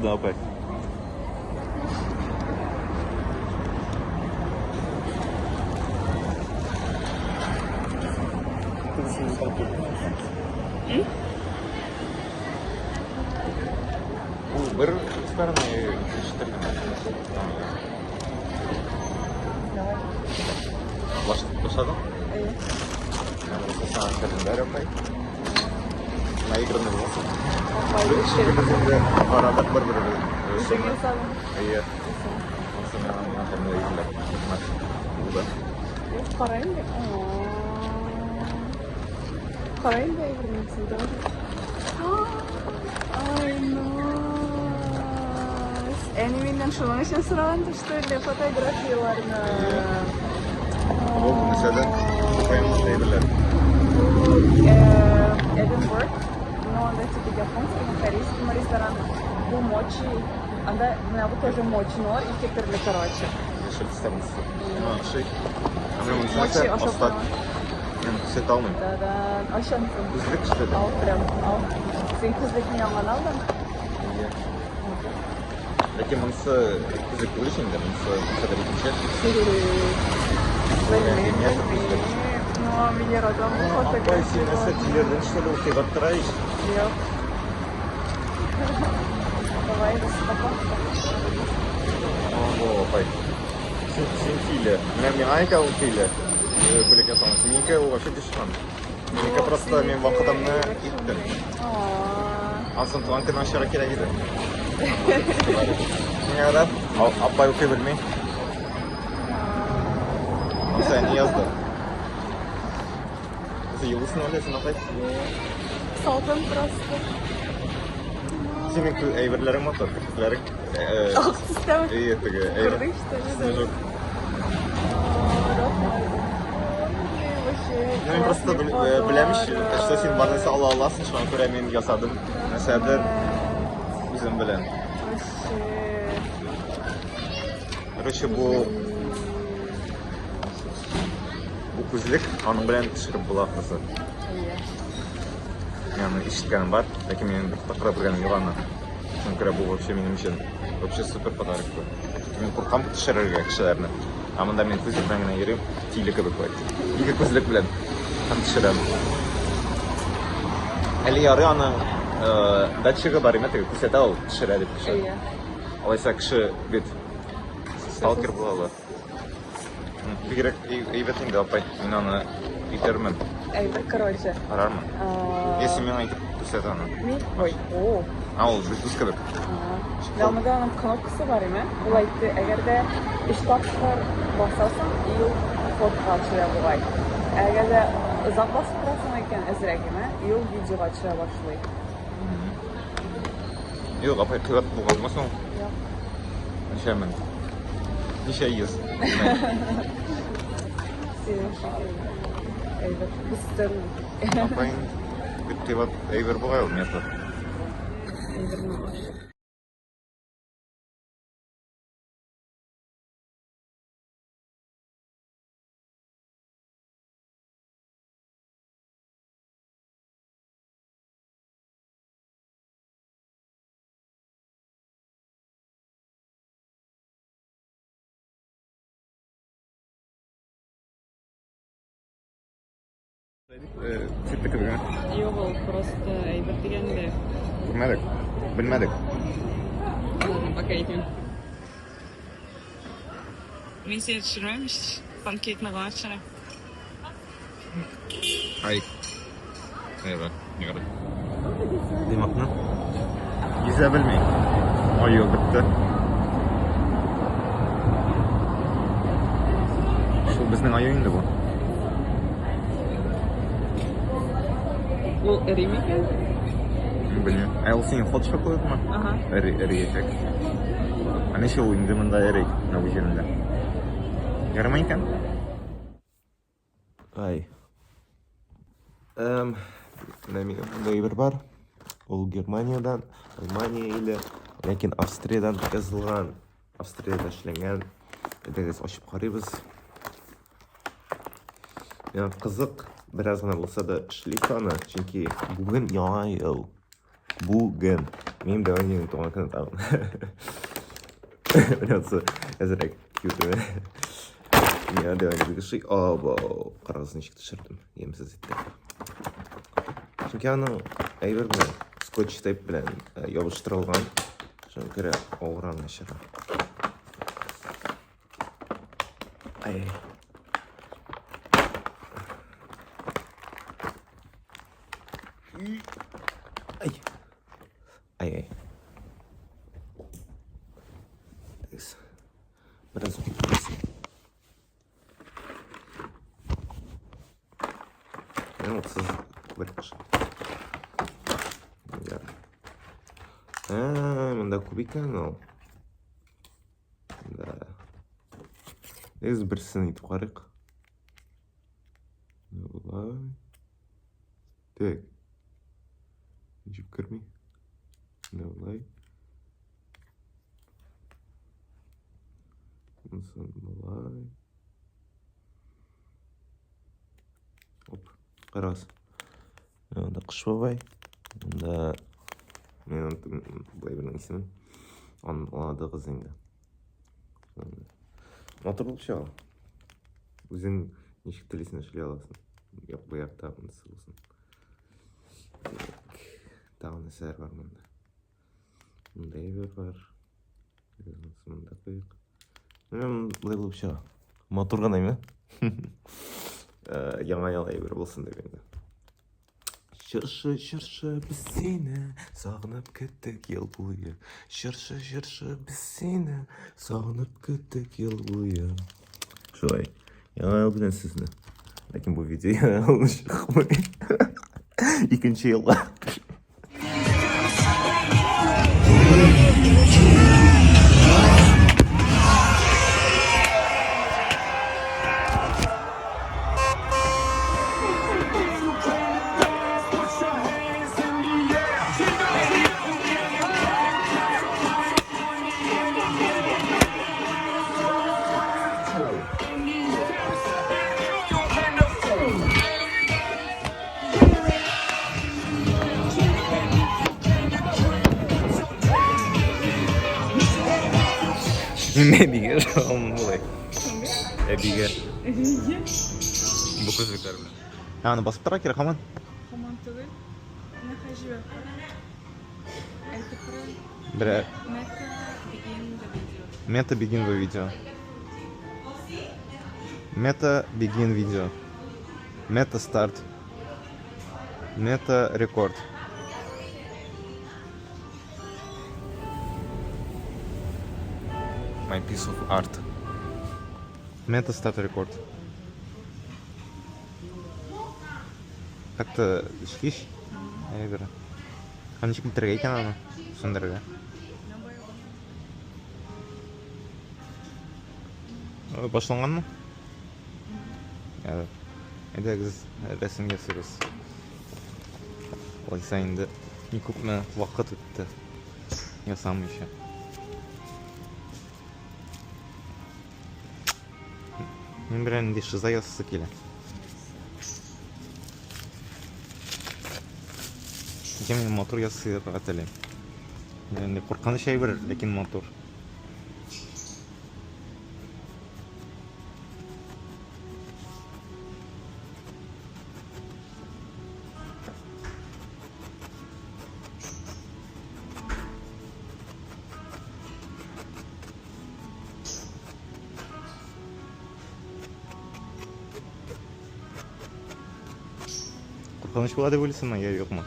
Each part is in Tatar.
Булды, апай. Ул бер стороны икенче төрле. Давай. Башладың? Әйе. Саңа календарь, апай. Наигранный булсын. Апай, Чөнки без инде карадык бер-беребез. Үзең ясадың. Әйе. Монысы миңа миңа кәмилә әйберләр. Рәхмәт. Булды. Юк, кара инде. Кара инде әйберне син тоже. Ай, nice. Әни миннән шуның өчен сораган, что ли, фотографияләрне. Бу нәрсәдә? Апайның әйберләр. Эдинбург, но анда типа японский, корейский ресторан. Бу мочи. Анда менә бу тоже мочи, но ике төрле, короче. Яшел төстә монысы. Миңа ошый. Ә менә монысы Мочи нәрсә? ашап Аста. карама. Мин күрсәтә алмыйм. Да-да, ашамсың. Күзлек что ли? Ал прям, ал. Син күзлекне яңан алдың? Әйе. Ләкин монысы күзлек түгел ич инде, монысы хәзер икенче. Белмим, Мин күзлек. Ну, мин яратам бу Апай, син нәрсә фотографияләрне. тилердең, что ли, укыйга тора ич. Юк. Давай, распаковка. Ого, апай. Син, син тиле. Менә миңа әйтә ул тиле. Бүләк ясамас. Минеке ул вообще дошман. Минеке просто мин вакытымны иттем. Ансын туган көнне ачарга кирәк иде. Миңа рад. Апай укый белми. Ансы әни язды. Син елыйсың әле, син апай? Салкын просто. Синең әйберләрең матур, керфекләрең. Ак төстәме? Әйе, теге әйбер. Күрдең, что ли? Снежок. Вообще, Ну, мин просто беләм ич, что син бар нәрсә ала аласың, шуңа күрә мин ясадым. Нәрсәдер үзем белән. Вообще. Короче, бу күзлек аның белән төшереп була ахрысы. Әйе. Мин аны ишеткәнем бар, ләкин мин бер тапкыр күргәнем юк аны. Шуңа күрә бу вообще минем өчен вообще супер подарок бу. Чөнки мин куркам төшерергә кешеләрне. Ә монда мин күзлек белән генә йөрим, тиле кебек бит. Ике күзлек белән һәм төшерәм. Әле ярый аның датчигы бар, име теге күрсәтә ул төшерә дип кеше. Әйе. Алайса кеше бит сталкер була ала. Бигрәк әйбәт инде, апай. Мин аны итәрмен, Әйбер, короче. карармын. Если миңа әйтеп күрсәт аны. Мин, ой, о. А, ул Bluetooth кебек. Менә монда аның кнопкасы бар име? Ул әйтте, әгәр дә өч тапкыр басасың, и ул фотога төшерә бугай. Әгәр дә озак басып торасың икән, әзрәк име, и ул видеога төшерә башлый. Юк, апай, кыйбат булганмы соң? Юк. Ничә мең? Ничә йөз? Синең шикелле. Әйбәт. Үстем. Апай, бик кыйбат әйбер бугай ул метр. Әйберне аш. Читтек кебек, ә? Юк, ул просто әйбер дигәндә. Күрмәдек. Белмәдек. Ладно, пока әйтмим. Мин сине төшермәм ич. Панкейкны гына төшерәм. Ай. Әйбәт, ярый. Димакны. Йөзә белми. Аю бетте. Шул безнең аю инде бу. Ул эри микән? Белмим. Ә ул синең фотошоп кебекме? Ага. Эри, эриячәк. Ә ничә ул инде монда эри, менә бу җирендә. Ярамый икән? Ай. Эм, менә минем монда әйбер бар. Ул Германиядән, Алмания иле, ләкин Австриядән язылган, Австриядә эшләнгән. Әйдәгез ачып карыйбыз. Миңа кызык, бераз гына булса да эшлик аны, чөнки бүген Яңа ел. Бүген. Минем дәү әниемнең туган көне тагын. Менә монысы әзрәк cute. Миңа дәү әни бик ошый. Абау, карагыз ничек төшердем. Ямьсез итеп. Чөнки аның әйбер белән, скотч тейп белән ябыштырылган. Шуңа күрә авыр аны чыга. Ай. Ай. Ай, ай. Текс. Бераз Менә утыз бер кеше. Да. А, монда күп икән ул. Да. Без берсен итеп карыйк. Болай. Так. Ничек керми? Менә болай. Монысын болай. Оп, карагыз. Монда Кыш бабай. Монда мин оныттым бу әйбернең исемен. Аңладыгыз инде. Матур булып чыга. Үзең ничек телисең эшли аласың. Як бу якта монысы булсын. Так, тагын нәрсәләр бар монда? Монда әйбер бар. Монда куйык. Менә болай булып чыга. Матур гына әйме? Яңа ел әйбер булсын дип инде. Чыршы, чыршы, без сине сагынып көттек ел буе. Чыршы, чыршы, без сине сагынып көттек ел буе. Шулай. Яңа ел белән сезне. Ләкин бу видео яңа елны чыкмый. Икенче елга. Мин әбигә шалым булай. Әбигә. Әбигә? Бу күзлекләр белән. Ә, аны басып торырга кирәк һаман. Һаман түгел. Менә хәзер җибәреп кара. Әйтеп кара. Берәр. Meta begin the video. Meta begin the video. Meta begin video. Meta start. Meta record. My piece of art. Meta start record. Как-то эшлиш. Әйбер. Һәм ничек бетерергә икән аны? Сүндерергә. Башланганмы? Әйдәгез, рәсем ясыйбыз. Алайса инде ни күпме вакыт үтте ясамыйча. Мин берәр нинди шиза ясасы килә. Ләкин мин матур ясыйга телим. Инде куркыныч әйбер, ләкин матур. Куркыныч була дип уйлыйсыңмы, я юкмы?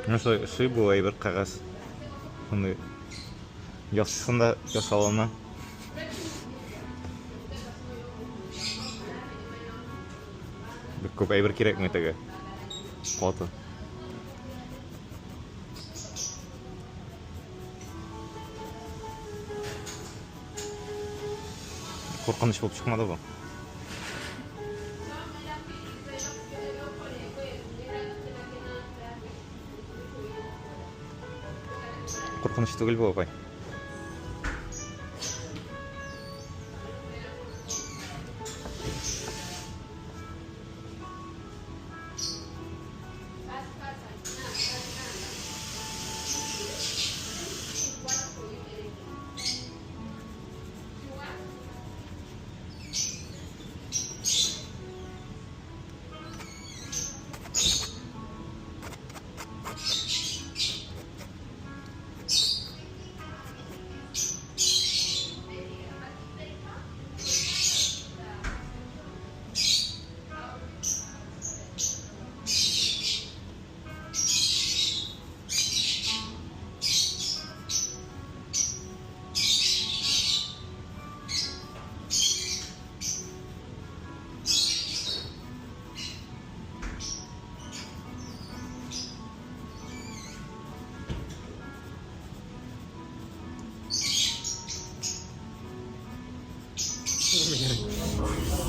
Менә шулай ошый бу әйбер кәгазь. Шундый ясыйсың да ясалына. Бик күп әйбер кирәкми теге. Каты. Куркыныч булып чыкмады бу. Куркыныч түгел бу, апай.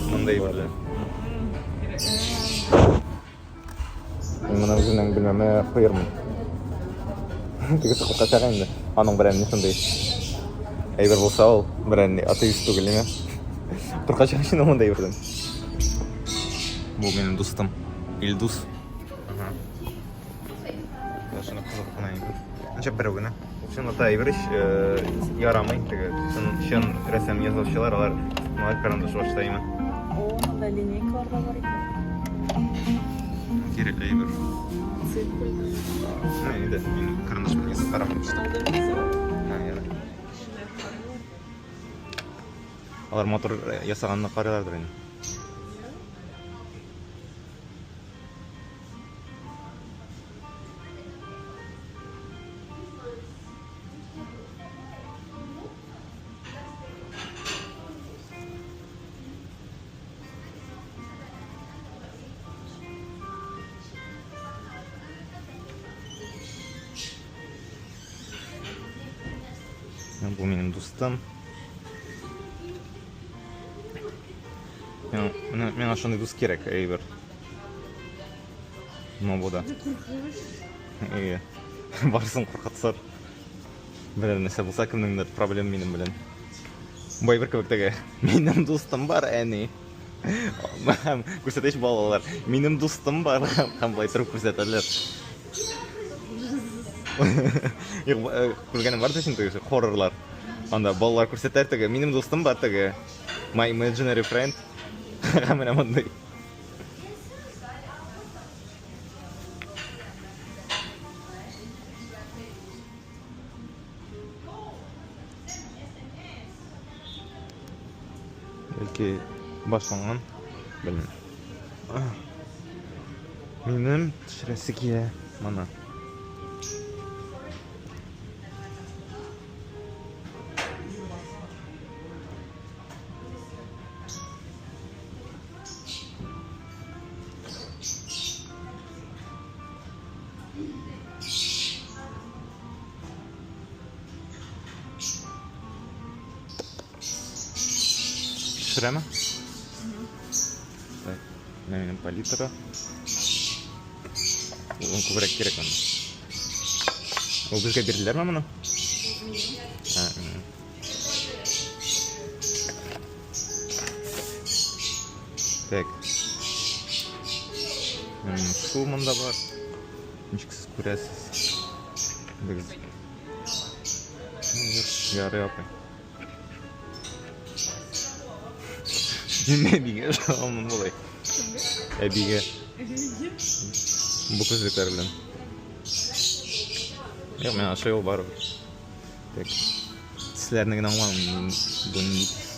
Монда әйберләр. Мин моны үземнең бүлмәмә куермын. Тегесе куркачак инде. Аның белән ни шундый әйбер булса ул, берәр ни атеист түгел име? Куркачак өчен ул монда әйбердән. Бу минем дустым. Илдус. Ага. Шуны кызык кына әйбер. Ничә берәү генә. Чынлыкта әйбер ич ярамый. Теге чын, чын рәсем ясаучылар алар малай карандаш башта име. О, монда линейкалар да бар икән. Кирәкле әйбер. Циркуль. Менә инде мин карандаш белән ясап карамыйм. Ха, ярый. Алар матур ясаганны карыйлардыр инде. Бу минем дустым. Миңа шундый дус кирәк, әйбер. Ну, бу да. Әйе. Барысын куркытсыр. Берәр нәрсә булса, кемнеңдер проблем минем белән. Бу әйбер кебек теге. Минем дустым бар, әни. Һәм күрсәтәч балалар. Минем дустым бар. Һәм болай торып күрсәтәләр. Юк, күргәнем бар өчен теге хоррорлар. Анда балалар күрсәтәләр теге. Минем дустым бар теге. My imaginary friend. Һәм менә мондый. Бәлки башланган, белмим. Минем төшерәсе килә моны. Төшерәме? Так, менә минем палитра. Ул күбрәк кирәк анда. Ул безгә бирделәрме моны? Ә, Так. Су монда бар. Ничек сез күрәсез? Без. Ярый, апай. Мин әбигә ышанамын болай. Әбигә. Бу күзлекләр белән. Юк, мин ашый ул барыбер. Так. Төсләрне генә аңламыйм. Бу нинди төс?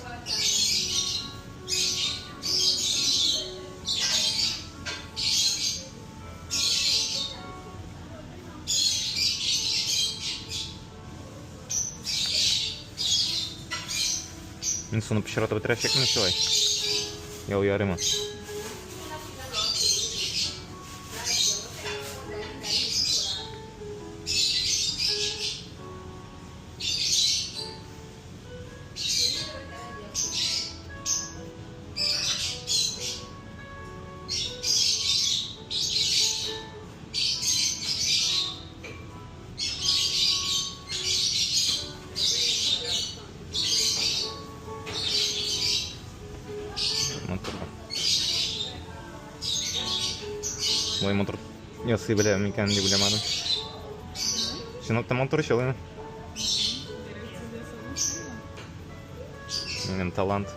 Мин суны пычратып бетерәчәкмен шулай. Яу ярыймы? Болай матур ясый беләм икән дип уйламадым. Чынлап та матур ич алай. Минем талант.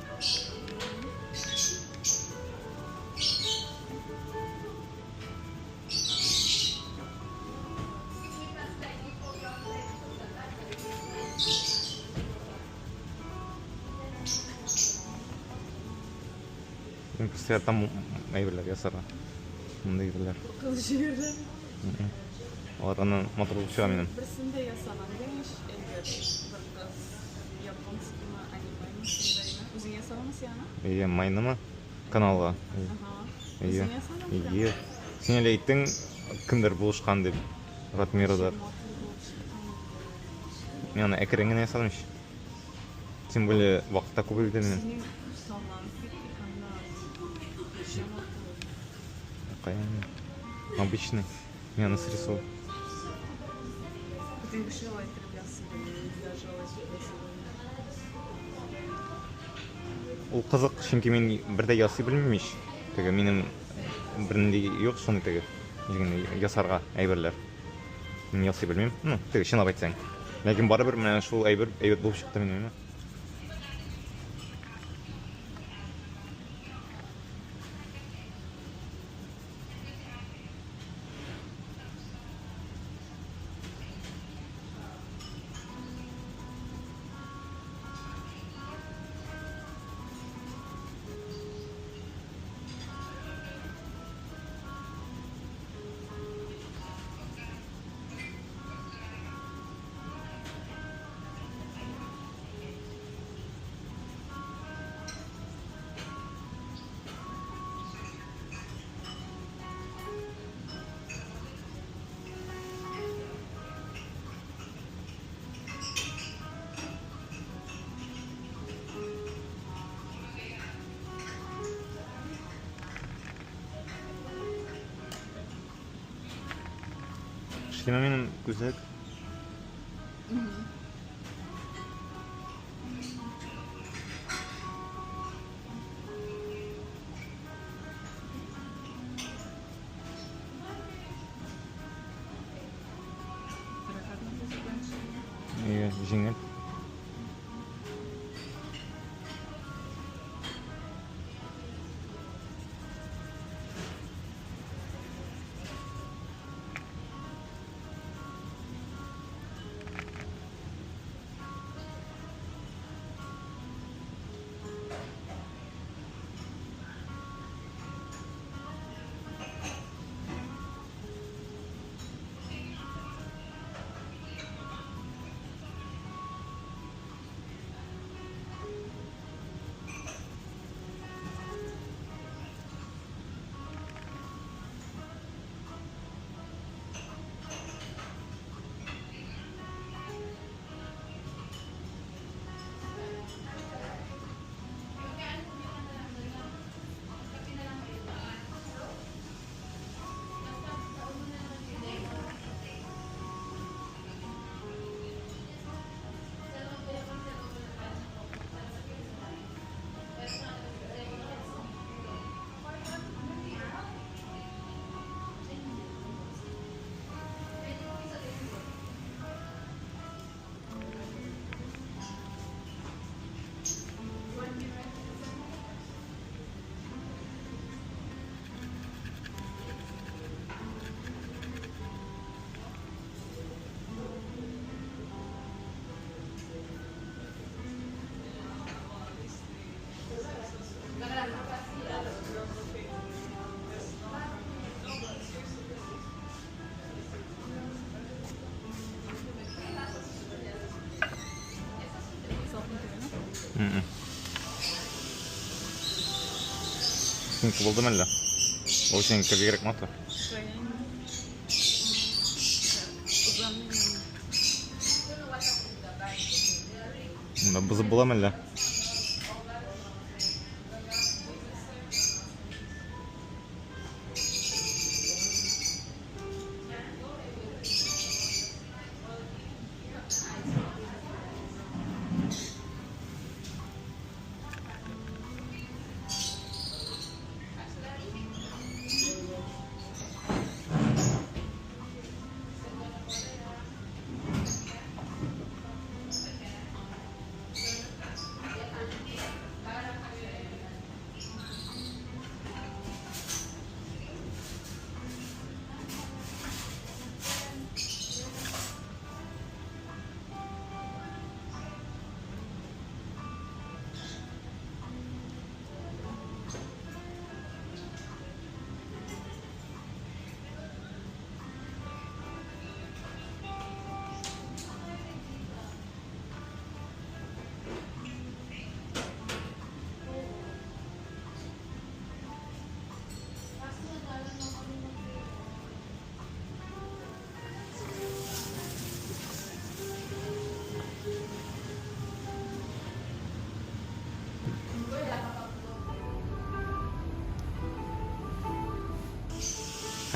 Мин просто яратам әйберләр ясарга. Мондый әйберләр. Кыз җыерды. Алар аны матур булып чыга минем. Берсендә ясаган димеш, әйбер бер кыз японскиймы, анимемы шундаймы. Үзең ясадыңмы син аны? Әйе, майнымы? Каналга. Ага. Әйе. Үзең ясадың? Әйе. Син әле әйттең, кемдер булышкан дип. Ратмирадар. Мин аны әкрен генә ясадым ич. Тем более вакыт та күп иде минем. Синең салланып китте канал. Вообще матур. Каян? Обычный. Мин аны срисовал. Бөтен кеше алай иттереп ясый белми, даже алай итеп ясый белми. Ул кызык, чөнки мин бер дә ясый белмим ич. Теге минем бернинди юк шундый теге ничек ясарга әйберләр. Мин ясый белмим. Ну, теге чынлап әйтсәң. Ләкин барыбер менә шул әйбер әйбәт булып чыкты минем. Эшлиме минем күзлек? Рәхәтме күзлек белән эшләргә? Әйе, җиңел. Салкын тидеме? Синеке булдымы әллә? Ул синеке бигрәк матур. Каян? Узам мин. Монда бозып буламы әллә?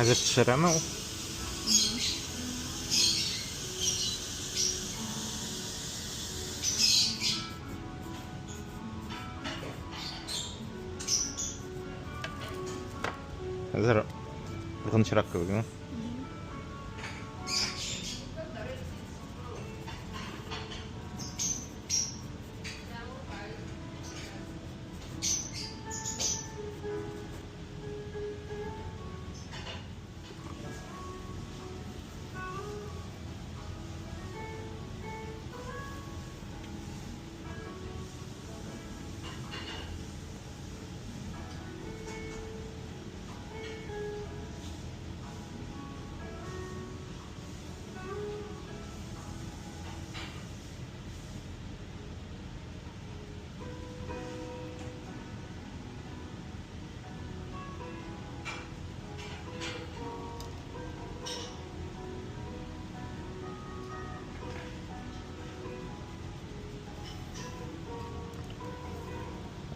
Хәзер төшерәме ул? Хәзер куркынычрак кебек, ну?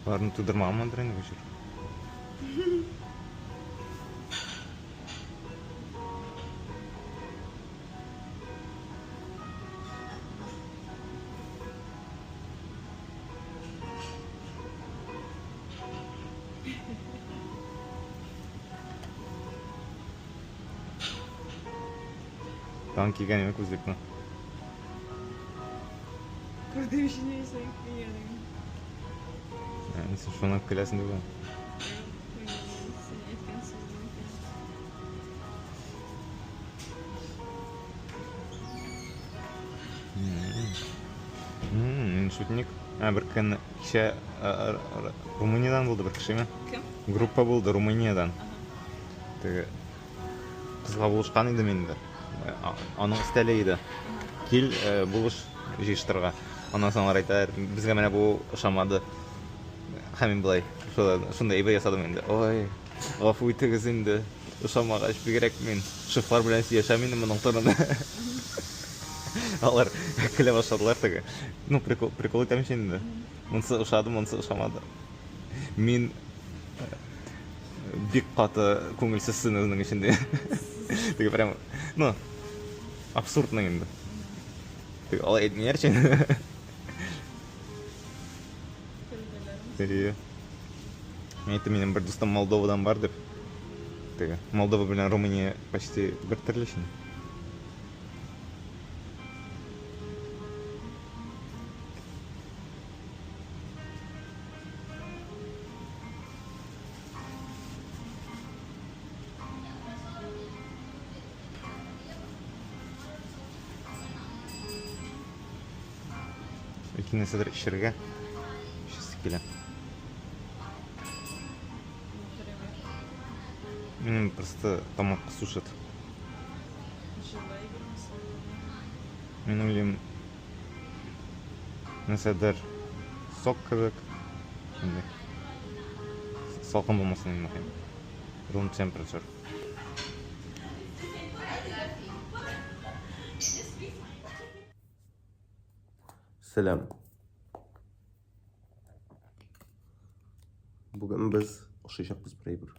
Аларны тудырмаган инде бу җыр. Тагын килгән име күзлекне? Күрдем өчен әйсәң кигәнең. Син шуннан көләсең түгел. Син әйткән сүздән көләм. Мин шутник. А, бер көн кичә Румыниядән булды бер кешеме? Кем? Группа булды Румыниядән. Теге кызга булышкан идем инде. Аның өстәле иде. Кил, булыш җыештырырга. Аннан соң алар әйтәләр, безгә менә бу ошамады. Һәм мин болай шундай әйбер ясадым инде. Ой, гафу итегез инде. Ошамагач, бигрәк мин шефлар белән сөйләшәм инде моның турында. Алар көлә башладылар теге. Ну, прикол, прикол итәм инде. Монысы ошады, монысы ошамады. Мин бик каты күңелсез сценаның эчендә. Теге прям, ну, абсурдный инде. Теге алай әйтмиләр чын. Әйе. Мин әйттем, минем бер дустым Молдовадан бар дип. Теге Молдова белән Румыния почти бер төрле чын. Ләкин нәрсәдер эчәргә эчәсе килә. Минем просто тамак сушит. Мин уйлыйм, нәрсәдер сок кебек. Шундый. Салкын булмасын иң мөһим. Room temperature. Сәлам. Бүген без ошыйчакбыз бер әйбер.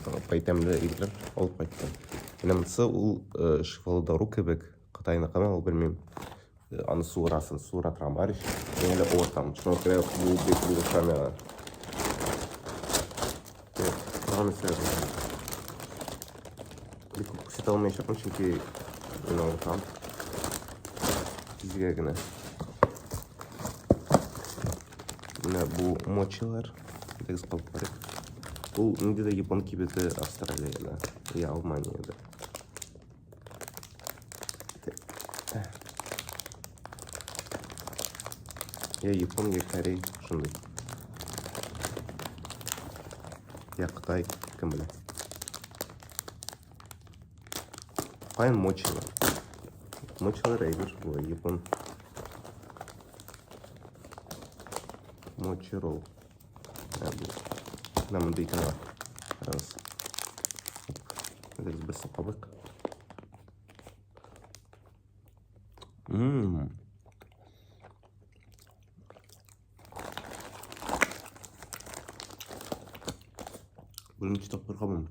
Апай тәмле әйберләр алып кайттым. Менә монысы ул шифалы дару кебек. Кытайныкымы ул белмим. Аны суырасын, суыра торган бар ич. Мин әле авыртам. Шуңа күрә бу бик булыша миңа. Тагын нәрсә? Бик күп күрсәтә алмаячакмын, чөнки мин авыртам. Тизгә генә. Менә бу мочилар. Әйдәгез кабып карыйк. Ул нинди дә япон кибете Австралиядә, я Алманиядә. Я япон, я корей, шундый. Я Кытай, кем белә. Каян мочилар? Мочилар әйбер бу япон. Мочи ролл. Менә бу. Менә мондый икән алар. Карагыз. Әйдәгез берсен кабыйк. Ммм. Беренче тапкыр кабам.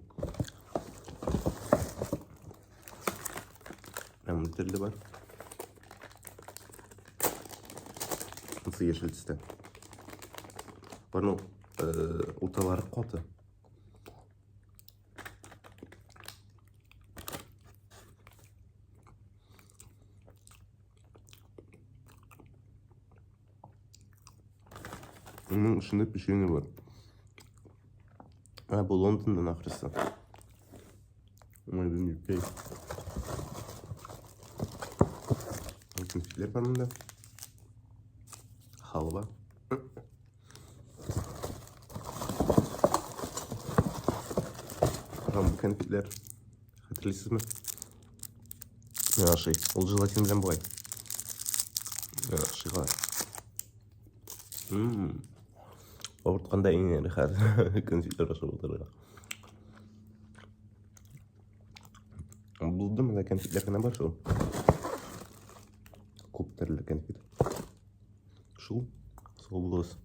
Менә мондый төрле бар. Монысы яшел төстә. Барның урталары каты. Моның эчендә печенье бар. А, бу Лондоннан ахрысы. Ой, блин, UK. Конфетлер бар монда. Халва. Һәм бу конфетлер. Хәтерлисезме? Миңа ошый. Ул желатин белән бугай. Миңа ошый алар. Авыртканда иң рәхәт конфетлар ашап утырырга. Булды монда конфетлар генә бар шул. Күп төрле конфет. Шул. Сау булыгыз.